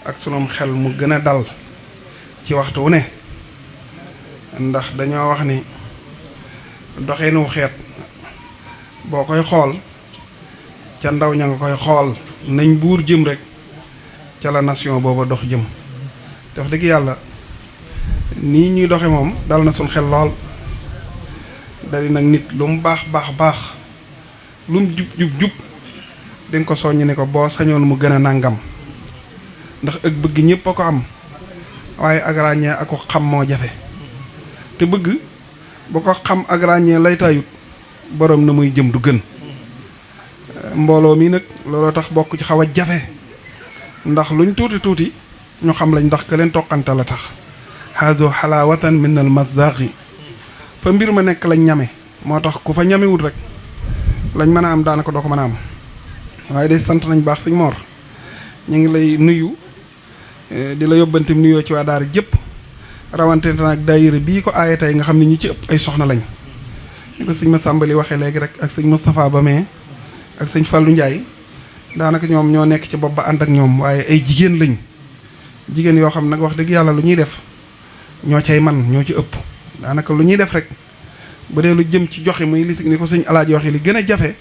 ak sunum xel mu gën a dal ci waxtu wu ne ndax dañoo wax ni doxinu xeet boo koy xool ca ndaw ña nga koy xool nañ buur jëm rek ca la nation booba dox jëm te wax dëgg yàlla nii ñuy doxe moom dal na suñ xel lool dali nag nit lu mu baax lu mu jub dinga ko soññ ne ko boo sañoon mu gën a nàngam ndax ak bëgg ñëpp a ko am waaye ak ràññee ak ko xam moo jafe te bëgg bu ko xam ak ràññee lay tayut borom na muy jëm du gën mbooloo mi nag looloo tax bokk ci xaw a jafe ndax luñ tuuti ñu xam lañ ndax ka leen toqante la tax hazo xalaawatan min al mazaqi fa mbir ma nekk lañ ñame moo tax ku fa ñamewut rek lañ mën a am daanaka doo ko mën a am waaye day sant nañ baax sëñ Mor ñu ngi lay nuyu di la yóbbantim nuyoo ci waa daara jëpp rawante nag daayira bii ko aaye tey nga xam ne ñi ci ëpp ay soxna lañ ni ko sëñ Massamba li waxee léegi rek ak sëñ Moustapha Bamé ak sëñ Fallou Ndiaye daanaka ñoom ñoo nekk ci bopp ba ànd ak ñoom waaye ay jigéen lañ jigéen yoo xam nag wax dëgg yàlla lu ñuy def ñoo cay man ñoo ci ëpp daanaka lu ñuy def rek bu dee lu jëm ci joxe muy li ni ko sëñ Alaaji waxee li gën a jafe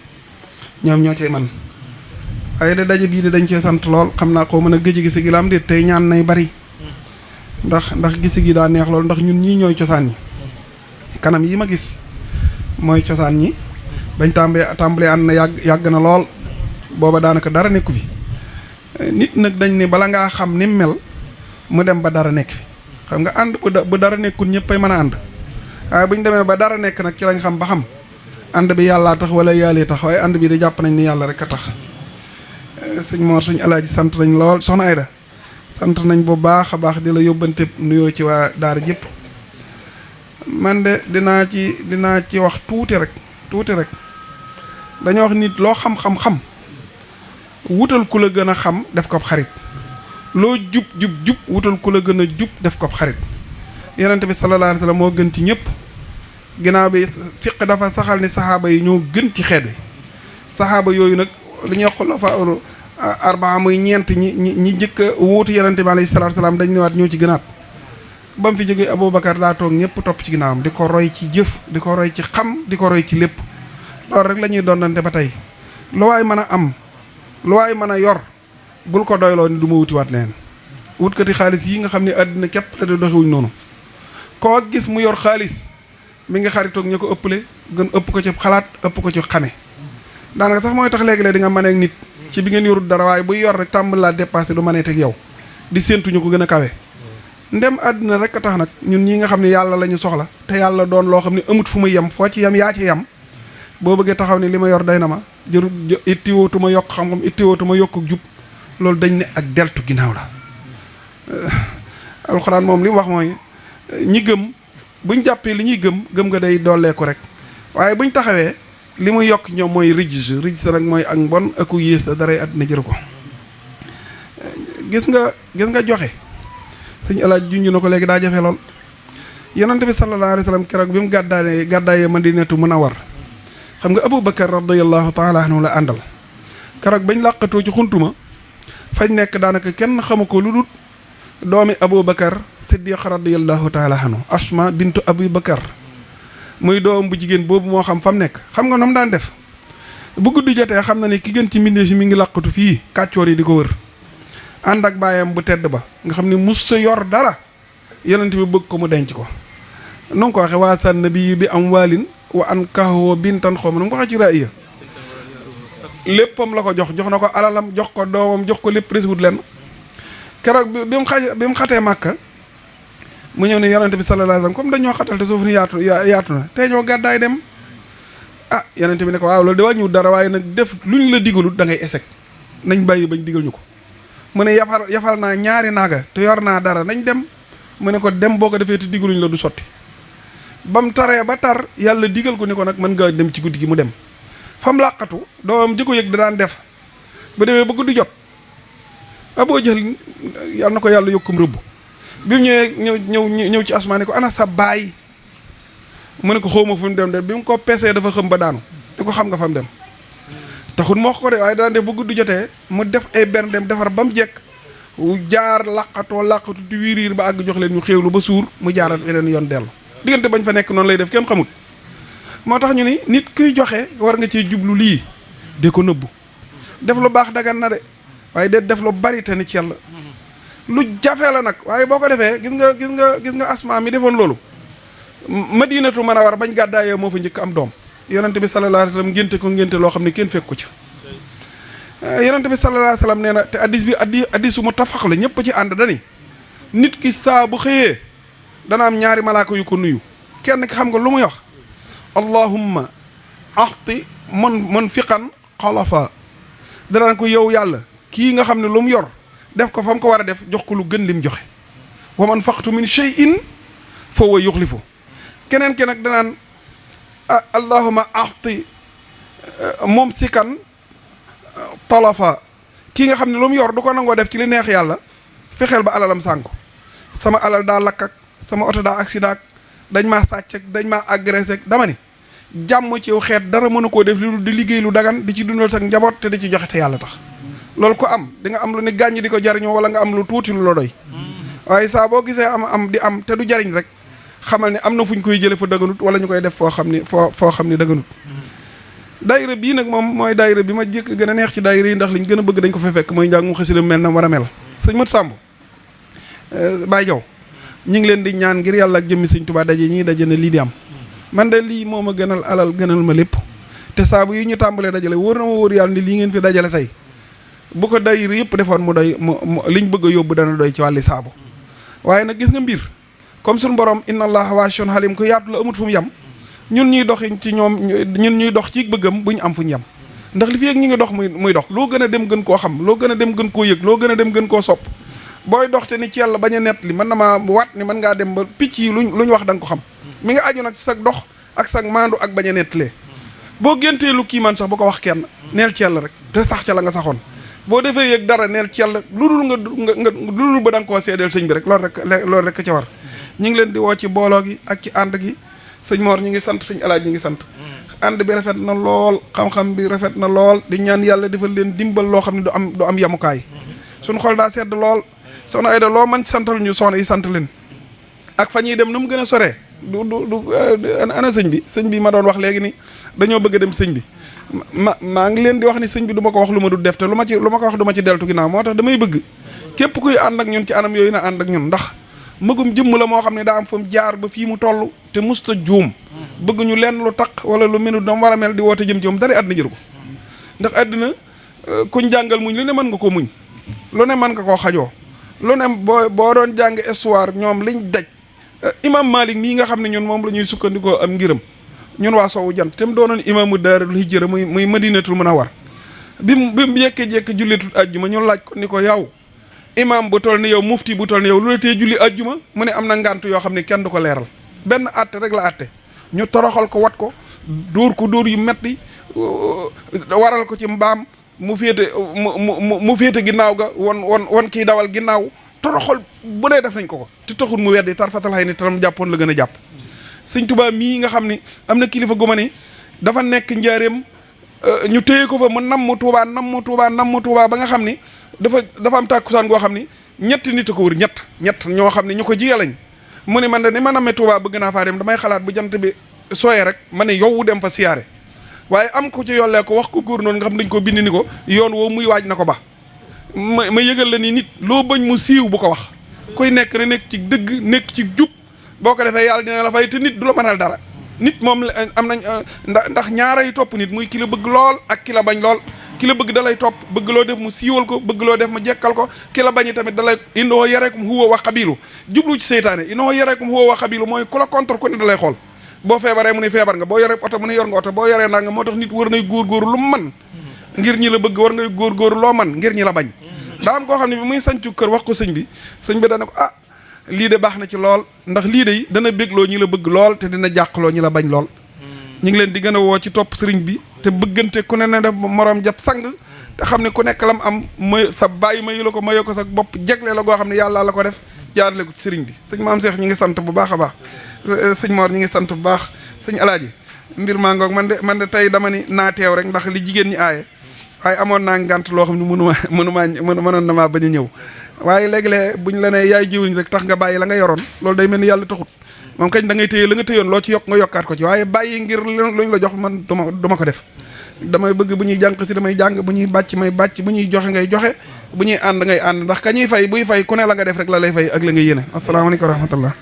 ñoom ñoo cay man waaye de daje bii de dañ cee sant lool xam naa koo mën a gëj gisi gi la am de tey ñaan nay bari ndax gisi gi daa neex lool ndax ñun ñii ñooy cosaan yi kanam yi ma gis mooy cosaan ñi bañ tàmbalee ànd na yàgg na lool booba daanaka dara nekku fi nit nag dañ ne bala ngaa xam ni mel mu dem ba dara nekk fi xam nga ànd bu dara nekkul ñëppay mën a ànd waaye bu ñu demee ba dara nekk nag ci lañ xam ba xam ànd bi yàllaa tax wala yàllee tax waaye ànd bi da jàpp nañ ni yàlla rek a tax sëñ Mor sëñ Alaaji sant nañ lool soxna Ayda sant nañ bu baax a baax di la yóbbante nuyoo ci waa daara jëpp man de dinaa ci wax tuuti rek dañoo wax nit loo xam wutal ku la gën a xam def ko xarit loo jub wutal ku la gën a jub def ko xarit yonent bi sallallahu alayhi wa sallam moo gën ci ñëpp ginnaaw bi fiq dafa saxal ni saxaaba yi ñoo gën ci xeet wi saxaaba yooyu nag li ñuy wax xulafa arbaa muy ñeent ñi jëkk a wuutu yonent bi alayhi salaatu salaam dañ ñëwaat ñoo ci gënaat ba mu fi jógee Aboubacar daa toog ñëpp topp ci ginnaawam di ko roy ci jëf di ko roy ci xam di ko roy ci lépp loolu rek la ñuy dondante ba tey lu waay mën a am lu waay mën a yor bul ko doyloo ni du ma wutiwaat leen wutkati xaalis yi nga xam ne àddina képp la di doxewuñ noonu koo gis mu yor xaalis mi ngi xaritoog ña ko ëpple gën ëpp ko ci xalaat ëpp ko ci xame daanaka sax mooy tax léegi-léeg di nga mën ak nit ci bi ngeen yorul dara waaye buy yor rek tàmbal laa dépassé du mënee teg yow di séentuñu ko gën a kawe ndem àddina rek a tax nag ñun ñi nga xam ne yàlla la ñu soxla te yàlla doon loo xam ne amut fu muy yem foo ci yem yaa ci yem boo bëggee taxaw ni li ma yor day na ma jërul ittiwootuma yokk xam-xam ittiwootuma yokk jub loolu dañ ne ak deltu ginnaaw la alxuraan moom li mu wax mooy ñi gëm buñ jàppee li ñuy gëm nga day dooleeku rek waaye buñ taxawee li muy yokk ñoom mooy rijj nag mooy ak mbon aku yées te daray àddina jëru ko. gis nga joxe sëñ alaaj junj na ko léegi daa jafe lool. yonent bi sallallahu alayhi wa sallam keroog bi mu gàddaayee Madinatu Munawwar xam nga Abu Bakar radiyallahu taala anhu la àndal keroog bañ làqatoo ci xuntuma fañ nekk daanaka kenn xamu ko lu dul doomi Abu Bakar Siddiq radiyallahu taala anhu Asma bintu Abu Bakar muy doom bu jigéen boobu moo xam fam nekk xam nga noonu daan def bu guddi jotee xam na ni ki gën ci mbindee si mi ngi làqatu fii kàccoor yi di ko wër ànd ak baayam bu tedd ba nga xam ne mus sa yor dara yonent bi bëgg ko mu denc ko nu nga ko waxee waasan nabi bi am waalin wa an kahoo bintan xaw ma nu nga ko waxee ci raaya léppam la ko jox na ko alalam jox ko doomam jox ko lépp résiwut lenn keroog bi mu xatee màkka mu ñëw ne yonent bi sallallahu alayhi wasallam comme dañoo xatal te suuf ni yaatu na tey ñoo gàddaay dem ah yonent bi ne ko waaw loolu de wàññiwut dara waaye nag def luñ la digalut da ngay échec nañ bàyyi bañ digal ñu ko mu ne yafal naa ñaari naaga te yor naa dara nañ dem mu ne ko dem boo ko defee te digaluñ la du sotti ba mu taree ba tar yàlla digal ko ni ko nag mën nga dem ci guddi gi mu dem fam làqatu doomam ji ko yëg da daan def ba demee ba guddi jot Aboo Jahl yàlla na ko yàlla yokkum rëbb bi mu ñëwee ñëw ci Asmaa ne ko ana sa baay mu ne ko xawma fu mu dem de bi mu ko pesee dafa xëm ba daanu ne ko xam nga fa mu dem taxul moo ko de waaye daan def ba guddi jotee mu def ay benn dem defar ba mu jekk jaar làqatu di wiiriir ba àgg jox leen ñu xéewlu ba suur mu jaaral beneen yoon dellu diggante bañ fa nekk noonu lay def kenn xamut moo tax ñu ni nit kuy joxe war nga cee jublu lii de ko nëbbu def lu baax dagan na de waaye de def lu bari te ni ci yàlla lu jafe la nag waaye boo ko defee gis nga Asmaa mi defoon loolu Madinatu Munawwara bañ gàddaayee moo fa njëkk am doom yonent bi sallallahu alayhi wasallam ngénte ko ngénte loo xam ne kenn fekk ko ci yonent bi sallallahu alayhi wasallam nee na te addis su muttafaq la ñëpp ci ànd dani nit ki saa bu xëyee dana am ñaari malaaka yu ko nuyu kenn ki xam nga lu muy wax allahumma axti munfiqan xalafa danaan ko yow yàlla kii nga xam ne lu mu yor def ko fa mu ko war a def jox ko lu gën lim joxe wa man faqtu min shay'in fa huwa yuxlifu keneen ki nag danaan allahumma axti mumsikan talafa kii nga xam ne lu mu yor du ko nangoo def ci li neex yàlla fexeel ba alalam sànko sama alal daa lakk ak sama oto daa accident ak dañ maa sàcc ak dañ maa agressé ak dama ni jàmm ci yow xeet dara mënu koo def lu di liggéey lu dagan di ci dundal sax njaboot te di ci joxe te yàlla tax loolu ko am di nga am lu ni gàññi di ko jariñoo wala nga am lu tuuti lu la doy waaye saa boo gisee am te du jariñ rek xamal ne am na fu ñu koy jële fa daganut wala ñu koy def foo xam ni daganut daayira bii nag moom mooy daayira bi ma jëkk gën a neex ci daayira yi ndax liñ gën a bëgg dañ ko fa fekk mooy njàng mu xasida mel na war a mel sëñ Mat Sàmb Baye Jaw ñu ngi leen di ñaan ngir yàlla ak jëmmi sëñ Tuubaa daje ñii daje ne lii di am man de lii moo ma gënal alal gënal ma lépp te saabu yi ñu tàmbalee dajale wóor na ma wóor yàlla ni lii ngeen fi dajale tey bu ko daayira yëpp defoon mu doy mu liñ bëgg a yóbbu dana doy ci wàlli saabu waaye nag gis nga mbir comme suñu borom inna allaha waasi'un halim ko yaatu la amut fu mu yem ñun ñuy dox ci ñoom ñun ñuy dox ci bëggam bu ñu am fu ñu yem ndax li fi yëg ñi ngi dox muy dox loo gën a dem gën koo xam loo gën a dem gën koo yëg loo gën a dem gën koo sopp booy dox te ni ci yàlla bañ a nett li mën na maa wat ni mën ngaa dem ba picc yi luñ wax da nga ko xam mi nga aju nag ci sag dox ak sag maandu ak bañ a nettalee boo géntee lu kii man sax bu ko wax kenn neel ci yàlla rek te sax ca la nga saxoon boo defee yëg dara neel ci yàlla lu dul ba da nga koo seedeel sëñ bi rek loolu rek ca war ñu ngi leen di woo ci booloo gi ak ci ànd gi sëñ Mor ñu ngi sant sëñ Alaaj ñu ngi sant ànd bi rafet na lool xam-xam bi rafet na lool di ñaan yàlla defal leen dimbal loo xam ne du am yamukaay suñu xol daa sedd lool soxna Ayda loo man santal ñu soxna yi sant leen ak fa ñuy dem nu mu gën a soree du ana sëñ bi ma doon wax léegi ni dañoo bëgg a dem sëñ bi maa ngi leen di wax ni sëñ bi du ma ko wax lu ma du def te lu ma ko wax du ma ci deltu ginnaaw moo tax damay bëgg képp kuy ànd ak ñun ci anam yooyu na ànd ak ñun ndax mëgum jëmm la moo xam ne daa am fa mu jaar ba fii mu toll te musta juum bëgg ñu lenn lu taq wala lu melu dam war a mel di woote jëm ci moom dara àddina jëru ko ndax àddina kuñ jàngal muñ lu ne mën nga ko muñ lu ne mën nga koo xajoo lu ne boo doon jàng histoire ñoom liñ daj imam Malik mii nga xam ne ñun moom la ñuy sukkandikoo am ngiram ñun waa soowu jant te mu doonoon imaamu daarul hijra muy Madinatul Munawwar bi mu jékki-jékki jullitul àjjuma ñu laaj ko ni ko yow imam bu toll ni yow mufti bu toll ni yow lu la tee julli ajjuma mu ne am na ngànt yoo xam ne kenn du ko leeral benn àtte rek la àtte ñu toroxal ko wat ko dóor yu metti waral ko ci mbaam mu féete ginnaaw ga won kii dawal ginnaaw toroxal bu dee def nañ ko te taxul mu weddi tarfatal xay ni taram jàppoon la gën a jàpp sëñ Tuubaa mii nga xam ni am na kilifa gu ma ni dafa nekk njaareem ñu téye ko fa mu namm Tuubaa ba nga xam ni dafa am tàkkusaan goo xam ni ñetti nit a ko wër ñett ñoo xam ne ñu ko jige lañ mu ne man de ni ma nammee Tuubaa bëgg naa faa dem damay xalaat bu jant bi sooyee rek ma ne yow dem fa siyaare waaye am ko ci yollee ko wax ko góor noonu nga xam dañ ko bind ni ko yoon woo muy waaj na ko ba ma yëgal la ni nit loo bañ mu siiw bu ko wax koy nekk na nekk ci dëgg nekk ci jub boo ko defee yàlla dina la fay te nit du la mënal dara nit moom am nañ ndax ñaaray topp nit muy ki la bëgg lool ak ki la bañ lool ki la bëgg da lay topp bëgg loo def mu siiwal ko bëgg loo def mu jekkal ko ki la bañi tamit da lay indoo yareekum huwa wa xabilu jublu ci seytaane indoo yareekum huwa wa xabilu mooy ku la contre ku ne da lay xool boo feebaree mu ne feebar nga boo yoree oto mu ne yor nga oto boo yoree nanga moo tax nit war nay góorgóoru lu mu man ngir ñi la bëgg war ngay góorgóoru loo man ngir ñi la bañ daa am koo xam ne bi muy sancu kër wax ko sëñ bi dana ko lii de baax na ci lool ndax lii de dana bégloo ñi la bëgg lool te dina jàqloo ñi la bañ lool ñu ngi leen di gën a woo ci topp sëriñ bi te bëggante ku ne ne def moroom jàpp sang te xam ne ku nekk lam am may sa bàyyi mayu la ko mayoo ko sa bopp jegle la goo xam ne yàlla la ko def jaarale ko ci sëriñ bi sëñ Maam Seex ñu ngi sant bu baax a baax sëñ Mor ñu ngi sant bu baax sëñ Alaaji mbir maa ngoog man de tey dama ni naa teew rek ndax li jigéen ñi aaye waaye amoon naa ngànt loo xam ne mënoon na maa bañ a ñëw waaye léegi-léeg buñ la ne yaay jiwriñ rek tax nga bàyyi la nga yoroon loolu day mel ni yàlla taxut moom kañ da ngay téye la nga téyoon loo ci yokk nga yokkaat ko ci waaye bàyyi ngir luñ la jox man duma ko def damay bëgg bu ñuy jàng si damay jàng bu ñuy bàcc may bàcc bu ñuy joxe ngay joxe bu ñuy ànd ngay ànd ndax ka ñuy fay buy fay ku ne la nga def rek la lay fay ak la nga yéene asalaamaaleykum wa rahmatullah.